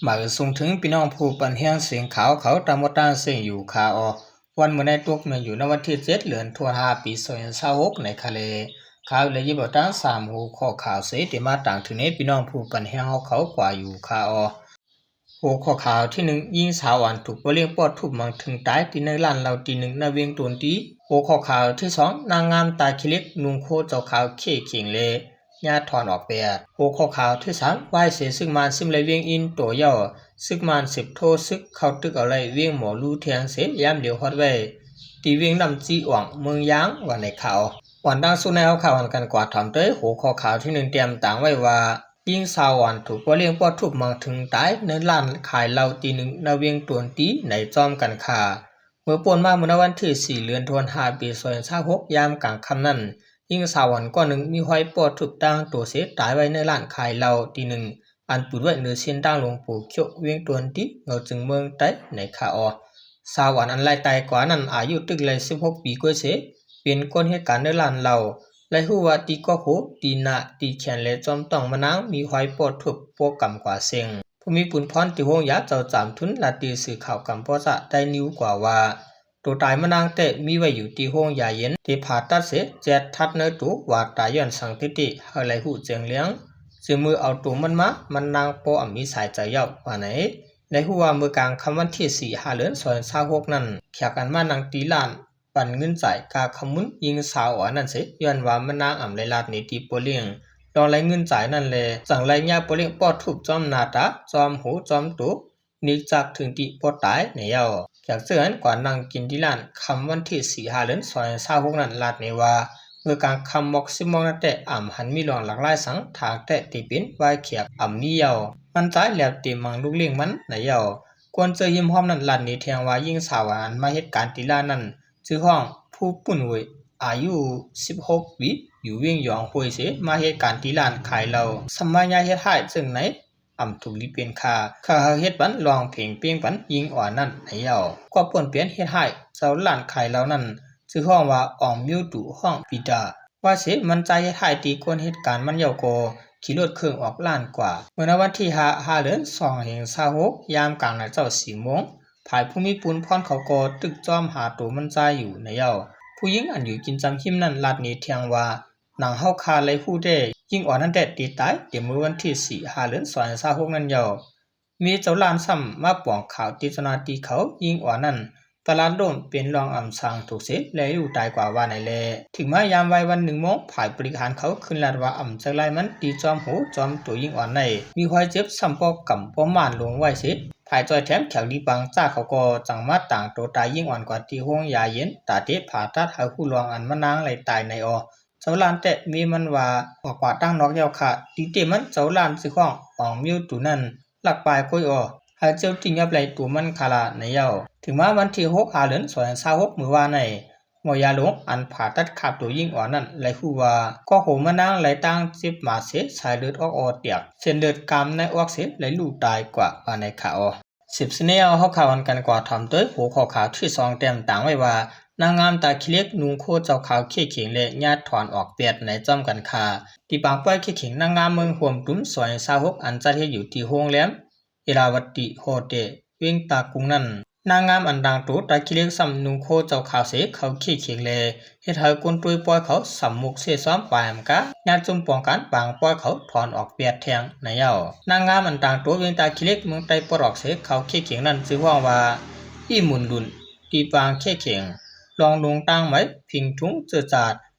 ມາສົ່ງເຖິງພີ່ນ້ອງຜູ້ປັນແຮງສຽງຂ່າວເຂົາຕາມໝົດຕາງເສັງຢູ່ຄ່າເນາະ. ວັນມື້ໃນຕົກແມ່ນຢູ່ໃນວັນທີເຈັດ ເດືອນທັນວາ ປີສອງພັນຊາວຫົກ ໃນຄ່າແລ. ຂ່າວລະເອີຍດຕາມສາມຫົວຂໍ້ຂ່າວເສ ທີ່ມາຕາງເຖິງໃນພີ່ນ້ອງຜູ້ປັນແຮງເຮົາເຂົາກວ່າຢູ່ຄ່າເນາະ. ຫົວຂໍ້ຂ່າວທີໜຶ່ງ ຍິງສາວອານຖືກພໍ່ລ້ຽງປ້ອນທຸບມັງເຖິງຕາຍທີ່ໃນຮ້ານເຫຼົ້າທີ່ໜຶ່ງໃນວຽງຕົນຕີ. ຫົວຂໍ້ຂ່າວທີສອງ ນາງງາມຕາຂີ້ເຫຼັກນຸ່ງໂຄເຈົ້າຂາວເຂ້ເຄັ່ງແລ ຍາຖອນອອກແປດ. ຫົວຂໍ້ຂ່າວທີສາມ ວາຍເສຊຶກມານຊິມໄລວຽງອິນໂຕເຍົາ ຊຶກມານສືບໂທຊຶກເຂົ້າຕຶກເອົາໄລ່ວຽງໝໍລູແທງເສ ຍາມຫຼຽວຮອດໄວ້ທີ່ວຽງນ້ຳຈີອ່ອງ ເມືອງຢາງ ວ່າໃນຂ່າວ. ກ່ອນຕັ້ງສູ່ໃນເຮົາຂ່າວກັນກວ່າຖອມໂດຍ ຫົວຂໍ້ຂ່າວທີໜຶ່ງຕຽມຕາງໄວ້ວ່າ ຍິງສາວອານຖືກພໍ່ລ້ຽງປ້ອນທຸບມັງເຖິງຕາຍໃນຮ້ານຂາຍເຫຼົ້າທີ່ໜຶ່ງໃນວຽງຕົນຕີໃນຈອມກັນຄ່າ. ເມື່ອປົນມາເມື່ອໃນວັນທີສີ່ ເດືອນທັນວາ ປີສອງພັນຊາວຫົກ ຍາມກາງຄ່ຳນັ້ນ ຍິງສາວອານກ້ອນໜຶ່ງມີຮອຍປ້ອນທຸບຕາງໂຕເສຕາຍໄວ້ໃນຮ້ານຂາຍເຫຼົ້າທີ່ໜຶ່ງ ອັນເປີດໄວ້ເໜືອເສັ້ນທາງຫຼວງປູຂຽວ ວຽງຕົນຕີ ເຫງົາເຈີງ ເມືອງໄຕ ໃນຄ່າເນາະ. ສາວອານອັນໄລ່ຕາຍກວ່ານັ້ນອາຍຸຕຶກໄລ່ສິບຫົກປີກວ່າເສ ເປັນຄົນເຮັດການໃນຮ້ານເຫຼົ້າ ໄລ່ຮູ້ວ່າທີ່ກອກຫູ ທີ່ໜ້າ ທີ່ແຂນ ແລະ ຈອມຕ່ອງມະນາງມີຮອຍປ້ອນທຸບປົກກຳກວ່າເສັງ. ຜູ້ມີບຸນພອນທີ່ໂຮງຢາເຈົ້າຈາມທຶນລາຕີສື່ຂ່າວກຳປູເຈຍ ໄດ້ນິວກວ່າວ່າ ໂຕຕາຍມະນາງແທ້ມີໄວ້ຢູ່ທີ່ໂຮງຢາເຢັນ ທີ່ຜ່າຕັດເສແຈກທັດໃນໂຕວ່າຕາຍຍ້ອນສັງເຕເຕ ໃຫ້ໄລ່ຮູ້ແຈ້ງເລື່ອງ ຊຶ່ງມື້ເອົາໂຕມັນມາ ມັນນາງບໍ່ອຳມີສາຍໃຈເຍົາ ວ່າໃນ. ໄດ້ຮູ້ວ່າເມື່ອກາງຄ່ຳວັນທີສີ່ ຫ້າເດືອນ ສອງພັນຊາວຫົກນັ້ນ ແຂກອັນມານັ່ງທີ່ຮ້ານ ປັນເງິນຈ່າຍຄ່າຄຳມູນຍິງສາວອານນັ້ນເສ ຍ້ອນວ່າມັນນາງອຳໄລລາດໜີທີ່ພໍ່ລ້ຽງ ລອງໄລ່ເງິນຈ່າຍນັ້ນແລະ ຈັ່ງໄລ່ຍາພໍ່ລ້ຽງປ້ອນທຸບຈອມໜ້າຕາ ຈອມໂຫ ຈອມໂຕ ໜີຈາກເຖິງທີ່ບໍ່ຕາຍໃນເຍົາ. ແຂກເຊິ່ງອັນກວ່ານັ່ງກິນທີ່ຮ້ານຄ່ຳວັນທີສີ່ ຫ້າເດືອນ ສອງພັນຊາວຫົກນັ້ນລາດໃນວ່າ ເມື່ອກາງຄ່ຳໝອກສິບໂມງນັ້ນແຕ່ ອຳຫັນມີລອງຫຼາກຫຼາຍສັງ ທາງແທ້ທີ່ເປັນວາຍແຂກອຳມີເຍົາ ມັນຈ່າຍແລ້ວເຕັມມັງລູກລ້ຽງມັນໃນເຍົາ. ຄົນເຈີຮິມຮ່ອມນັ້ນລາດໃນແທງວ່າ ຍິງສາວອານມາເຮັດການທີ່ຮ້ານນັ້ນ ຊື່ຮ້ອງ ພູປຸ້ນເຫວີຍ ອາຍຸສິບຫົກປີ ຢູ່ວຽງຢອງຫ້ວຍເສ ມາເຮັດການທີ່ຮ້ານຂາຍເຫຼົ້າ ສຳມາຍາເຮັດຮ້າຍເຊິ່ງໃນ ອຳທຸກລີເປັນຄ່າ ເຂົາເຮັດປັນ ຮ້ອງເພງເພງປັນຍິງອານນັ້ນໃນເຍົາ ກໍປ່ວນປ່ຽນເຮັດຮ້າຍເຈົ້າຮ້ານຂາຍເຫຼົ້ານັ້ນ ຊື່ຮ້ອງວ່າ ອອງມິວຕູ ຮ້ອງປີດາ ວ່າເສມັນຈ່າຍເຮັດຮ້າຍທີ່ຄົນເຮັດການມັນເຍົາກໍຂີ່ລົດເຄື່ອງອອກຮ້ານກວ່າ. ເມື່ອໃນວັນທີຫ້າ ຫ້າເດືອນ ສອງພັນຊາວຫົກ ຍາມກາງນາເຈົ້າສີ່ໂມງ ຝ່າຍຜູ້ມີປຸນພອນເຂົາກໍຕຶກຈອມຫາໂຕມັນຈ່າຍຢູ່ໃນເຍົາ. ຜູ້ຍິງອັນຢູ່ກິນຈຳຮິມນັ້ນລາດໃນແທງວ່າ ໜັງເຮົາຄ່າໄລ່ຮູ້ແຕ່ຍິງອານນັ້ນແຕ່ຕິຕາຍ ແຕ່ມື້ວັນທີສີ່ ຫ້າເດືອນ ສອງພັນຊາວຫົກນັ້ນເຍົາ. ມີເຈົ້າຮ້ານຊ້ຳມາປອງຂ່າວຕິດເຈົ້າໜ້າທີ່ເຂົາຍິງອານນັ້ນ ຕະຫຼາດໂດນເປັນລອງອຳສັງທຸກເສ ແລະ ຢູ່ຕາຍກວ່າວ່າໃນແລ. ເຖິງມາຍາມວາຍວັນໜຶ່ງໂມງ ຝ່າຍບໍລິຫານເຂົາຂຶ້ນລາດວ່າອຳຈັກລາຍມັນຕີຈອມໂຫຈອມໂຕຍິງອານໃນ ມີຮອຍເຈັບຊ້ຳປອກກຳປອມມານລົງໄວ້ເສ ຝ່າຍຈ່ອຍແຖມແຂກລີບາງຈ້າເຂົາກໍຈັ່ງມາຕາງໂຕຕາຍຍິງອານກວ່າທີ່ໂຮງຢາເຢັນ ຕາເຕະຜ່າຕັດໃຫ້ຮູ້ລອງອັນມະນາງໄລ່ຕາຍໃນເຍົາ. ເຈົ້າລ້ານແຕະເມມັນວ່າ ອອກກວ່າຕັ້ງນອກແລ້ວຄະ ຕິເຕມັນເຈົ້າລ້ານຊື່ຂອງອອງມິວຕູນັ້ນ ລັກປາຍກົຍອອກ ໃຫ້ເຈົ້າຕິງຍັບໄລ່ຕົວມັນຄາລາໃນເຍົາ. ເຖິງມາວັນທີຫົກ ຫ້າເດືອນ ສອງພັນຊາວຫົກ ມື້ວານໃນ ໝໍຢາຫຼົງອັນຜ່າຕັດຄາບຕົວຍິງອອກນັ້ນ ໄດ້ຮູ້ວ່າ ກໍໂຫມະນາງໄລ່ຕາງເຈັບມາເສ ສາຍເລືອດອອກອອກແຕກ ເສັ້ນເລືອດກາມໃນອອກເສ ໄດ້ລູກຕາຍກວ່າວ່າໃນຄະເນາະ. ສິບສະແນວ ເຮົາຂ່າວອັນກັນກວ່າຖອມໂຕຍ ຫົວຂໍ້ຂ່າວທີສອງ ແຕ້ມຕາງໄວ້ວ່າ ນາງງາມຕາຂີ້ເຫຼັກ ນຸ່ງໂຄເຈົ້າຂາວເຂ້ເຄັ່ງ ແລະ ຍາດຖອນອອກແປດໃນຈອມກັນຄ່າ ທີ່ປາງປ້ອຍເຂ້ເຄັ່ງນາງງາມເມືອງຮ່ວມຕຸ້ມ ຊອຍຊາວຫົກ ອັນຈັດເຮັດຢູ່ທີ່ໂຮງແຮມ ເອລາວັດຕິໂຮເຕລ ວຽງຕາກຸງນັ້ນ ນາງງາມອັນຕ່າງໂຕຕາຂີ້ເຫຼັກຊ້ຳນຸ່ງໂຄເຈົ້າຂາວເສ ເຂົາເຂ້ເຄັ່ງ ແລະ ເຮັດໃຫ້ຄົນຕຸ້ຍປ້ອຍເຂົາສຳມຸກເຊຊ້ອມປາຍອຳກາ ຍາດຊຸມປ້ອງກັນປາງປ້ອຍເຂົາຖອນອອກແປດແທ່ງໃນເຍົາ. ນາງງາມອັນຕ່າງໂຕວຽງຕາຂີ້ເຫຼັກ ເມືອງໃຕ້ປອດອອກເສ ເຂົາເຂ້ເຄັ່ງນັ້ນ ຊື່ຮ້ອງວ່າ ອີ່ໝຸນລຸນ ຕີປາງເຂ້ເຄັ່ງ ລອງນຸ່ງຕ່າງໄໝ ພິງທຸງເຈີຈາດ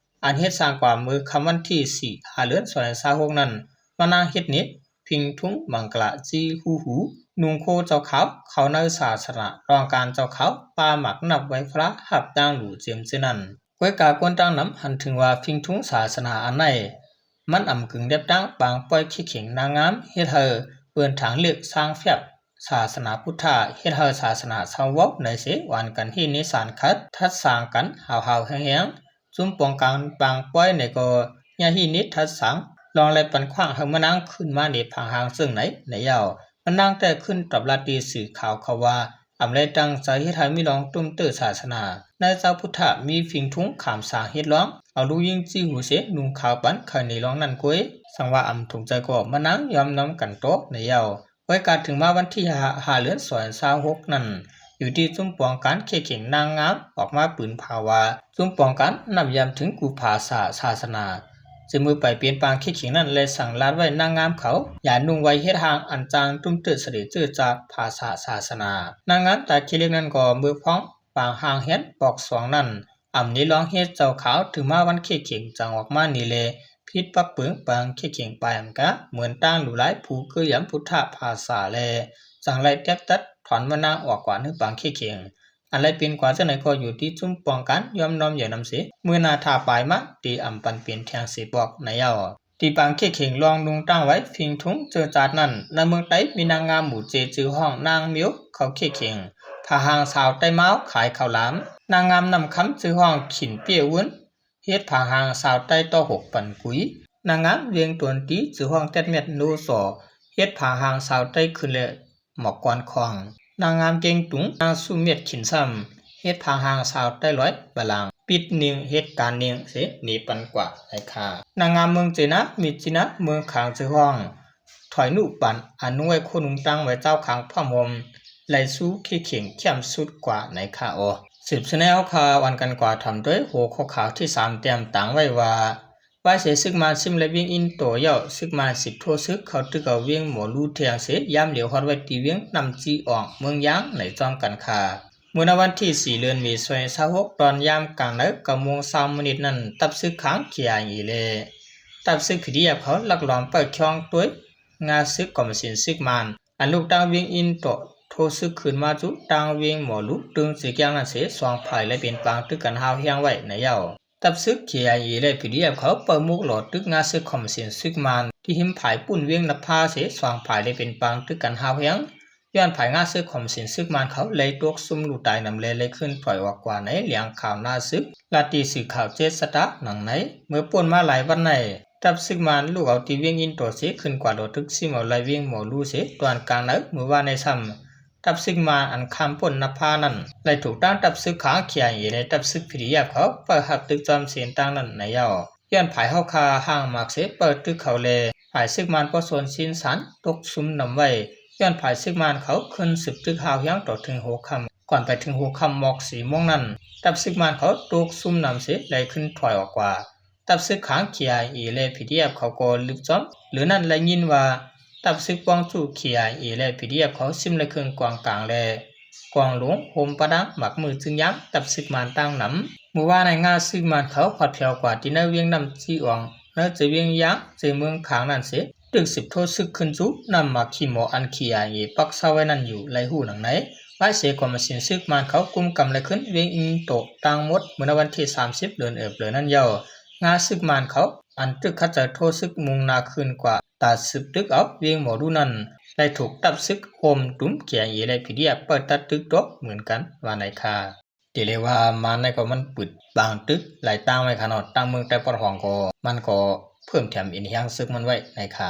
ອັນເຮັດສ້າງກວ່າເມື່ອຄ່ຳວັນທີສີ່ ຫ້າເດືອນ ສອງພັນຊາວຫົກນັ້ນ ມານາງເຮັດນິດ ພິງທຸງ ມັງກະລະ ຈີ່ຫູຫູ ນຸ່ງໂຄເຈົ້າຂາວ ເຂົ້າໃນສາສະໜາ ລອງການເຈົ້າຂາວ ປາໝາກນັບໄຫວ້ພະ ຮັບຕ່າງຫຼູເຈີມເຈີນັ້ນ. ກ້ວຍກາຄົນຕ່າງນຳຫັນເຖິງວ່າ ພິງທຸງສາສະໜາອັນໃນ ມັນອຳກຶງແດັບຕັ້ງປາງປ້ອຍເຄເຄັ່ງນາງງາມ ເຮັດໃຫ້ເອີ້ນທາງເລກສ້າງແຟບສາສະໜາພຸດທະ ເຮັດໃຫ້ສາສະໜາເຊົາເວົ້າໃນເສ ຫວານກັນຮີດນິສານຂັດ ທັດສາງກັນຫາວໆແຮງໆ ຊຸມປ້ອງກັນປາງປ້ອຍໃນກໍຍາຮີນິດທັດສາງ ລອງແລະປັນຂວ້າງໃຫ້ມະນາງຂຶ້ນມາເນພາງຮ່າງເຊິ່ງໃນໃນເຍົາ ມະນາງແຕ່ຂຶ້ນຕອບລາຕີສື່ຂ່າວເຂົາວ່າ ອຳໄລຕັ້ງໃຈເຮັດໃຫ້ມີລອງຕຸ້ມເຕີສາສະໜາ ໃນເຈົ້າພຸດທະມີຟິງທຸງຂາມສາງເຮັດລອງ ເອົາລູກຍິງຈີ່ຫູເສ ນຸ່ງຂາວປັນໄຂ່ໃນລອງນັ້ນກ້ວຍ ສັງວ່າອຳທຸງໃຈກໍມະນາງຍອມນຳກັນໂຕໃນເຍົາ ປະກາດເຖິງມາວັນທີຫ້າ ເດືອນສອງ ສອງພັນຊາວຫົກນັ້ນ ຢູ່ທີ່ຊຸມປ້ອງກັນເຂດເຂງນາງງາມອອກມາປືນພາວະ ຊຸມປ້ອງກັນນຳຢ້ຳເຖິງກູ້ພາສາສາສະໜາ ເຊິ່ງເມື່ອໄປປ່ຽນປາງເຂດເຂງນັ້ນ ແລະ ສັ່ງລາດໄວ້ນາງງາມເຂົາ ຢ່ານຸ່ງໄວເຮັດຮ່າງອັນຈ່າງຕຸ້ມເຕີດສະເຫຼເຈີຈາກພາສາສາສະໜາ. ນາງງາມຕາຂີ້ເຫຼັກນັ້ນກໍເມືອກພ້ອງປາງຮ່າງແຮນປອກສອງນັ້ນ ອຳນີ້ລອງເຮັດເຈົ້າຂາວ ເຖິງມາວັນເຂດເຂງຈັ່ງອອກມານີ້ແລ ຜິດປັກເປິງປາງເຂດເຂງປາຍອຳກາ ເໝືອນຕ່າງຫຼູຫຼາຍຜູ້ເກີດຢາມພຸດທະພາສາແລ ຈັ່ງໄລ່ແຕບຕັດຖອນວ່ານາງອອກກວ່າໃນປາງເຂດເຂງ. ອັນໄລ່ເປັນກວ່າຈັ່ງໃດກໍຢູ່ທີ່ຊຸມປ້ອງກັນຍອມນ້ອມໃຫຍ່ນຳເສ ມື້ໜ້າຖ້າປາຍມາ ເຕອຳປັນເປັນແທງເສບອກໃນເຍົາ. ທີ່ປາງເຂດເຂງລອງນຸ່ງຕ່າງໄວ ພິງທຸງເຈີຈາດນັ້ນ ໃນເມືອງໃຕ້ມີນາງງາມໝູ່ເຈ ຊື່ຮ້ອງນາງເມວ ເຂົ້າເຂດເຂງ ຜ້າຮ່າງຊາວໃຕ້ມາວຂາຍເຂົ້າຫຼາມ, ນາງງາມນ້ຳຄຳ ຊື່ຮ້ອງຂິນເປ້ວວືນ ເຮັດຜ້າຮ່າງຊາວໃຕ້ຕໍ່ຫົກປັນກຸຍ, ນາງງາມວຽງຕົນຕີ ຊື່ຮ້ອງແຕດແມັດໂນສໍ ເຮັດຜ້າຮ່າງຊາວໃຕ້ຂຶ້ນແລະໝອກກອນຂອງ, ນາງງາມເກັ່ງຕຸງ ນາງສຸເມັດຂິນຊ້ຳ ເຮັດຜ້າຮ່າງຊາວໃຕ້ລອຍບາລາງ ປິດໜິ່ງເຮັດການໜິ່ງເສ ໜີປັນກວ່າໃນຄາ. ນາງງາມເມືອງເຈນາ ມິດຈິນາ ເມືອງຂາງ ຊື່ຮ້ອງ ຖອຍນຸປັນ ອະນຸໄວໂຄນຸງຕັ້ງໄວ້ເຈົ້າຂັງຜ້າຫົ່ມ ໄລ່ສູ້ເຂດເຂງແຄມສຸດກວ່າໃນຄາອໍ. ສືບສະແນວຂ່າວອັນກັນກວ່າທຳດ້ວຍຫົວຂໍ້ຂ່າວທີສາມ ແຕ້ມຕາງໄວ້ວ່າ ປາຍເສ ຊຶກມານຊິມໄລ່ວຽງອິນໂຕແລ້ວ ຊຶກມານສິບໂທຊຶກເຂົ້າຕຶກເອົາວຽງໝໍລູແທງເສ ຍາມຫຼຽວຮອດໄວ້ທີ່ວຽງນ້ຳຈີອອງ ເມືອງຢາງໃນຈອມກັນຄາ. ເມື່ອໃນວັນທີສີ່ ເດືອນເມສາ ສອງພັນຊາວຫົກ ຕອນຍາມກາງໃນ ເກົ້າໂມງຊາວມິນິດນັ້ນ ທັບຊຶກຂາງ ເຄໄອເອ ແລະ ທັບຊຶກ ພີດີເອັຟ ເຂົາລັກລອບເປີດຊ່ອງໂດຍງາຊຶກກອມມະສິນຊຶກມານ ອັນລຸກຕັ້ງວຽງອິນໂຕໂທຊຶກຂຶ້ນມາຈຸດຕັ້ງວຽງໝໍລູ ຕຶງເຊກຽງນັ້ນເສ ສອງຝ່າຍໄດ້ເປັນປາງຕຶກກັນຮ້າວແຮງໄວ້ໃນເຍົາ. ທັບຊຶກ ເຄໄອເອ ແລະ ພີດີເອັຟ ເຂົາເປີດໝູກຫຼໍຕຶກງາຊຶກຄອມມະສິນຊຶກມານ ທີ່ຮິມຜາຍປຸ້ນວຽງນະພາເສ ສອງຝ່າຍໄດ້ເປັນປາງຕຶກກັນຮ້າວແຮງ ຍ້ອນຝ່າຍງາຊຶກຄອມມະສິນຊຶກມານເຂົາໄດ້ຕົກຊຸມລູກຕາຍນຳ ແລະ ໄດ້ຂຶ້ນຖອຍອອກກວ່າໃນແຫຼ່ງຂ່າວໜ້າຊຶກ ລາດທີ່ສື່ຂ່າວເຈັດສະຕາ ໜັງໃນ. ເມື່ອປົ້ນມາຫຼາຍວັນໃນ ທັບຊຶກມານລຸກເອົາທີ່ວຽງອິນໂຕເສ ຂຶ້ນກວາດຫຼໍຕຶກຊິມເອົາໄລ່ວຽງໝໍລູເສ ຕອນກາງໃນມື້ວານໃນຊ້ຳ ທັບຊຶກມານອັນຂ້າມພົ້ນນະພານັ້ນ ໄດ້ຖືກທາງທັບຊຶກຂາງ ເຄໄອເອ ແລະ ທັບຊຶກ ພີດີເອັຟ ເຂົາເປີດຮັບຕຶກຈອມເສັ້ນທາງນັ້ນໃນເຍົາ. ຍ້ອນຝ່າຍເຮົາຄາຮ່າງໝາກເສ ເປີດຕຶກເຂົາແລ ຝ່າຍຊຶກມານບໍ່ຊົນຊິນສານ ຕົກຊຸມນຳໄວ້ ຍ້ອນຝ່າຍຊຶກມານເຂົາຂຶ້ນສືບຕຶກຮ້າວແຮງຕໍ່ເຖິງຫົວຄ່ຳ. ກ່ອນໄປເຖິງຫົວຄ່ຳໝອກສີ່ໂມງນັ້ນ ທັບຊຶກມານເຂົາຕົກຊຸມນຳເສ ໄດ້ຂຶ້ນຖອຍອອກກວ່າ. ທັບຊຶກຂາງ ເຄໄອເອ ແລະ ພີດີເອັຟ ເຂົາກໍລຶບຈອມ. ຫຼືນັ້ນໄດ້ຍິນວ່າ ທັບຊຶກປ້ອງຈູ້ ເຄໄອເອ ແລະ ພີດີເອັຟ ເຂົາຊິມໄລ່ເຄື່ອງກອງກາງ ແລະ ກອງຫຼວງ ໂຮມປະດັງໝາກມືຈຶ່ງຍາມ ທັບຊຶກມານຕັ້ງນຳ. ມື້ວານໃນງາຊຶກມານເຂົາຮອດແຖວກວ່າທີ່ໃນວຽງນ້ຳຈີອອງ ໃນເຈວຽງຢາງ ເຈເມືອງຂາງນັ້ນເສ ຕຶກສິບໂທຊຶກຂຶ້ນສູ່ນຳໝາກຂີ້ໝໍອັນ ເຄໄອເອ ປັກເຊົາໄວ້ນັ້ນຢູ່ ໄດ້ຮູ້ໜັງໃນ. ປາຍເສ ກອມມະສິນຊຶກມານເຂົາກຸມກຳໄດ້ຂຶ້ນວຽງອິນໂຕທັງໝົດ ເມື່ອໃນວັນທີສາມສິບ ເດືອນເອີບເລີຍນັ້ນເຍົາ. ງາຊຶກມານເຂົາ ອັນຕຶກຂັດໃຈໂທຊຶກມຸ່ງໜ້າຂຶ້ນກວ່າ ຕາສືບຕຶກເອົາວຽງໝໍລູນັ້ນ ໄດ້ຖືກທັບຊຶກຮ່ວມກຸ່ມ ເຄໄອເອ ແລະ ພີດີເອັຟ ເປີດຕັດຕຶກຕົວເໝືອນກັນວ່າໃນຄາ. ເດເລວ່າມານໃນກໍມັນປຶດບາງຕຶກຫຼາຍຕັ້ງໄວ້ຂະໜອດ ຕັ້ງເມືອງໃຕ້ປອດຫ້ອງກໍມັນກໍເພີ່ມແຖມເອັນແຮງຊຶກມັນໄວ້ໃນຄາ.